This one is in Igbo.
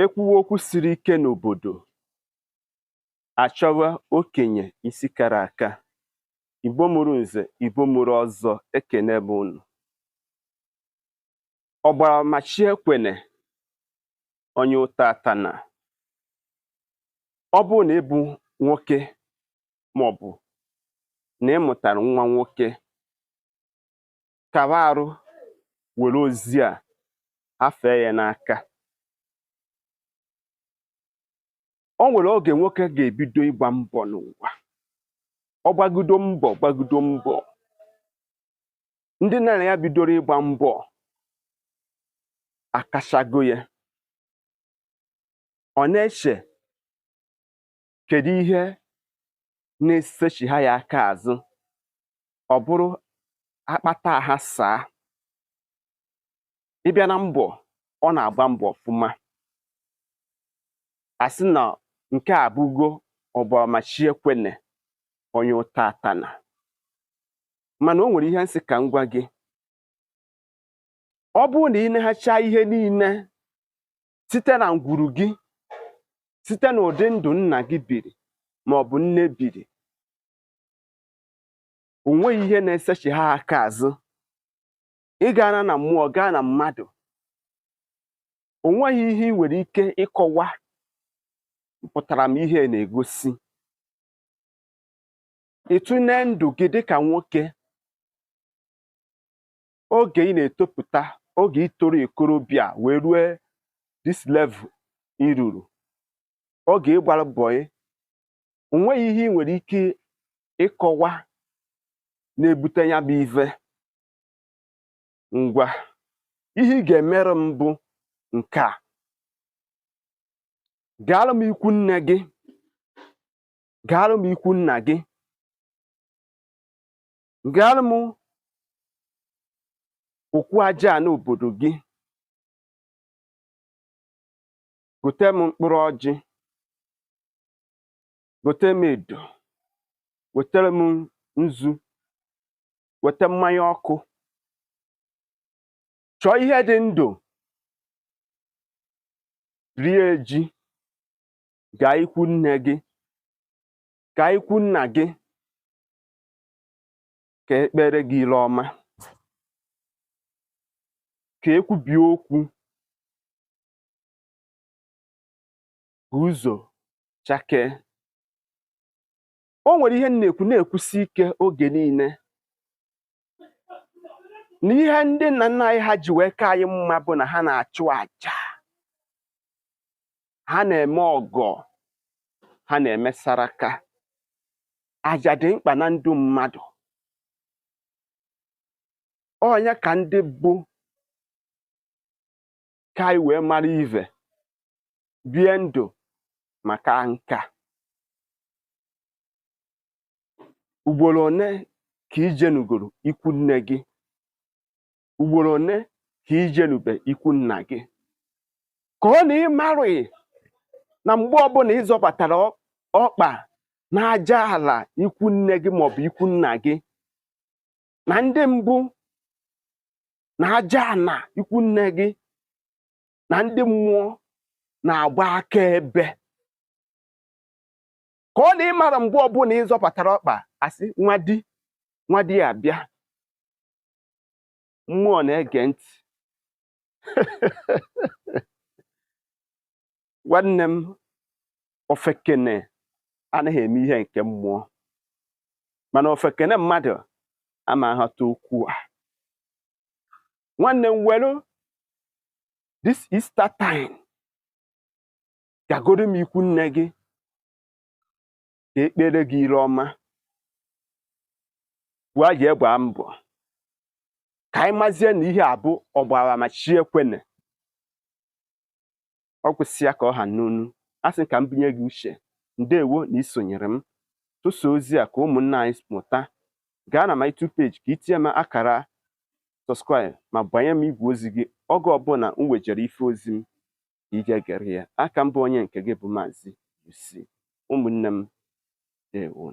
E kwuwe okwu siri ike n'obodo, a chọwa okenye isi kara aka. Igbo mụrụ nze, Igbo mụrụ ọzọ, ekene m unu. Ọgbara ma chi ekwene, onye ụta atana. Ọ bụrụ na ị bụ nwoke maọbụ na ị mụtara nwa nwoke, kaba arụ were ozi a hafee ya n'aka. O nwere oge nwoke ga-ebido ịgba mbọ n'ụwa. Ọ gbagido mbọ gbagido mbọ, ndị nna ya bidoro ịgba mbọ akachago ya. Ọ na-eche kedu ihe na-esechi ha ya aka azụ, ọ bụrụ akpata ha saa. Ị bịa na mbọ, ọ na-agba mbọ ọfụma. A sị na nke a abụgo ọgbara chi ekwene, onye ụta atana. Mana o nwere ihe m sị ka m gwa gị. Ọ bụrụ na ị neghacha ihe niile site na ngwuru gị, site n'ụdị ndụ nna gị biri maọbụ nne biri, o nweghị ihe na-esechi ha aka azụ. Ị gaana na mmụọ, gaa na mmadụ, o nweghị ihe ị nwere ike ịkọwa pụtara m ihe na-egosi. Ị tụlee ndụ gị dịka nwoke, oge ị na-etopụta, oge ị toro ikorobịa wee rue this level ị ruru, oge ị gbara bọyị, o nweghị ihe ị nwere ike ịkọwa na-ebute ya bụ ife. Ngwa, ihe ị ga-emere m bụ nke a: gaara m ikwu nne gị, gaara m ikwu nna gị, gaara m okwu aja n'obodo gị, gote m mkpụrụ ọjị, gote m edo, wetere m nzu, weta mmanya ọkụ. Chọọ ihe dị ndụ, rie ji, gaa ikwu nne gị, gaa ikwu nna gị, ka ekpere gị ire ọma, ka ekwubie okwu, ka ụzọ chakee. O nwere ihe m na-ekwu na-ekwusi ike oge niile, na ihe ndị nna nna anyị ha ji wee ka anyị mma bụ na ha na-achụ àjà, ha na-eme ọgọ, ha na-eme saraka. Àjà dị mkpa na ndụ mmadụ. Ọ ya ka ndị bụ ka anyị wee mara ive, bie ndụ maka nka. Ugboro one ka ijenugoro ikwu nne gị, ugboro one ka ijenube ikwu nna gị, ka ọ na ị marụghị na mgbe ọbụla ị zọbatara ọkpa n'aja ala ikwu nne gị maọbụ ikwu nna gị, na ndị mbụ na aja ana ikwu nne gị na ndị mmụọ na-agba aka ebe. Ka ọ na ị mara mgbe ọbụla ị zọbatara ọkpa, asị nwa di, nwa di abịa, mmụọ na-ege ntị. Nwanne m, ofekene anaghị eme ihe nke mmụọ, mana ofekene mmadụ ama aghọta okwu a. Nwanne m, were this Easter time gagoro m ikwu nne gị ka ekpere gị ire ọma, pụọ jee gbaa mbọ ka anyị mazie na ihe a bụ ọgbara ma chi ekwene. Ọ kwụsị ya ka ọ ha n'onu. A sị ka m binye gị uche. Ndewo na isonyere m. Tụsa ozi a ka ụmụnna anyị mụta. Gaa na my YouTube page ka itinye m akara subscribe ma banye m igwe ozi gị oge ọbụla m wejere ife ozi m ka ije gere ya. Aka m bụ onye nke gị bụ Maazị UC. Ụmụnne m, ndewo.